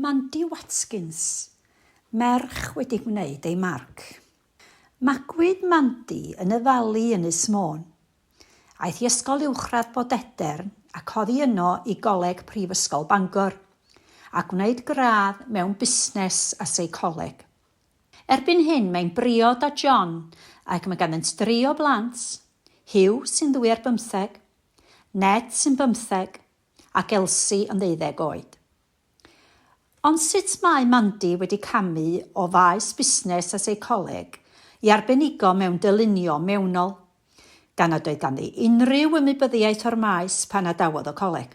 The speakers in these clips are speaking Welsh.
Mandy Watkins, merch wedi gwneud ei marc. Magwyd Mandy yn y Fali, Ynys Môn. Aeth i Ysgol Uwchradd Bodedern ac oddi yno i Goleg Prifysgol Bangor, a gwneud gradd mewn Busnes a Seicoleg. Erbyn hyn mae'n briod â John ac mae ganddynt dri o blant, Huw sy'n ddwy ar bymtheg, Ned sy'n bymtheg ac Elsie yn ddeuddeg oed. Ond sut mae Mandy wedi camu o faes busnes a seicoleg i arbenigo mewn dylunio mewnol, gan nad oedd ganddi unrhyw ymwybyddiaeth o'r maes pan adawodd y coleg?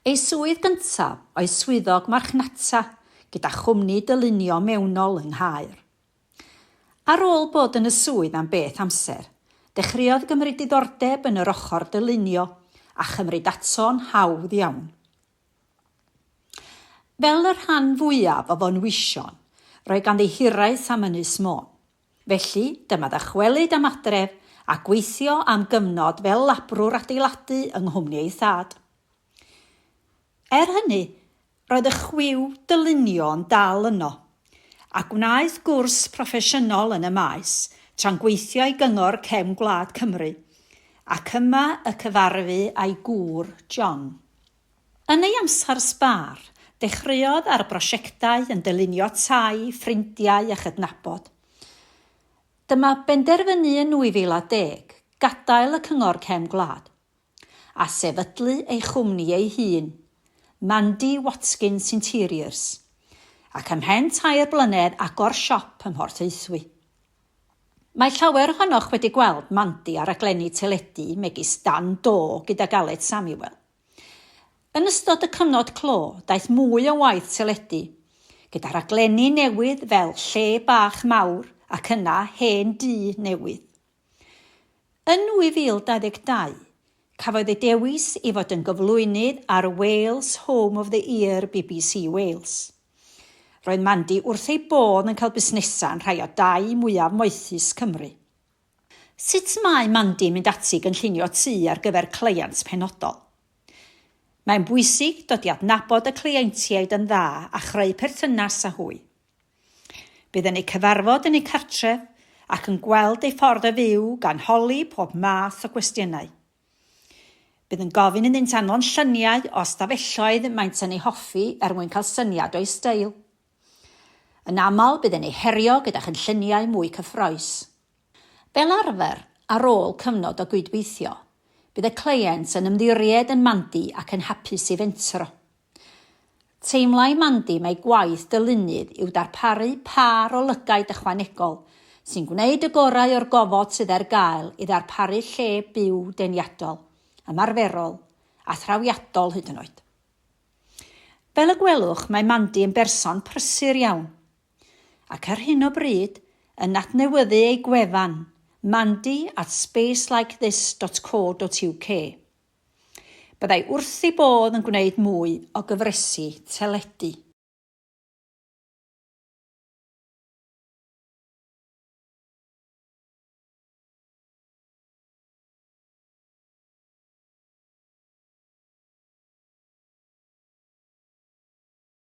Ei swydd gyntaf oedd swyddog marchnata gyda chwmni dylunio mewnol yng Nghaer. Ar ôl bod yn y swydd am beth amser, dechreuodd gymryd diddordeb yn yr ochr dylunio a chymryd ato'n hawdd iawn. Fel y rhan fwyaf o Fonwysion, roedd ganddi hiraeth am Ynys Môn. Felly, dyma ddychwelyd am adref a gweithio am gyfnod fel labrwr adeiladu yng nghwmni ei thad. Er hynny, Roedd y chwiw dylunio yn dal yno, a gwnaeth gwrs proffesiynol yn y maes tra'n gweithio i Gyngor Cefn Gwlad Cymru, ac yma y cyfarfu â'i gŵr, John. Yn ei amser sbâr, dechreuodd ar brosiectau yn dylunio tai, ffrindiau a chydnabod. Dyma benderfynu yn 2010 gadael y Cyngor Cefn Gwlad. a sefydlu ei chwmni ei hun, Mandy Watkins Interiors, ac ymhen tair blynedd agor siop ym Mhorthaethwy. Mae llawer ohonoch wedi gweld Mandy ar raglenni teledu megis Dan Do gydag Aled Samuel. Yn ystod y cyfnod clo daeth mwy o waith teledu, gyda rhaglenni newydd fel Lle Bach Mawr ac yna Hen Dŷ Newydd. Yn 2022, cafodd ei dewis i fod yn gyflwynydd ar Wales Home of the Year BBC Wales. Roedd Mandy wrth ei bodd yn cael busnesau yn rhai o dai mwyaf moethus Cymru. Sut mae Mandy yn mynd ati i gynllunio tŷ ar gyfer cleient penodol? Mae'n bwysig dod i adnabod y cleientiaid yn dda a chreu perthynas â hwy. Bydd yn eu cyfarfod yn eu cartref ac yn gweld eu ffordd o fyw gan holi pob math o gwestiynau. Bydd yn gofyn iddynt anfon lluniau o ystafelloedd maent yn eu hoffi er mwyn cael syniad o'u steil. Yn aml bydd yn eu herio gyda chynlluniau mwy cyffrous. Fel arfer, ar ôl cyfnod o gydweithio, bydd y cleient yn ymddiried yn Mandy ac yn hapus i fentro. Teimlai Mandy mai gwaith dylunydd yw darparu pâr o lygaid ychwanegol sy'n gwneud y gorau o'r gofod sydd ar gael i ddarparu lle byw deniadol, ymarferol, a thrawiadol hyd yn oed. Fel y gwelwch, mae Mandy yn berson prysur iawn, ac ar hyn o bryd yn adnewyddu ei gwefan, mandy at spacelikethis dot co dot uk. Byddai wrth ei bodd yn gwneud mwy o gyfresi teledu.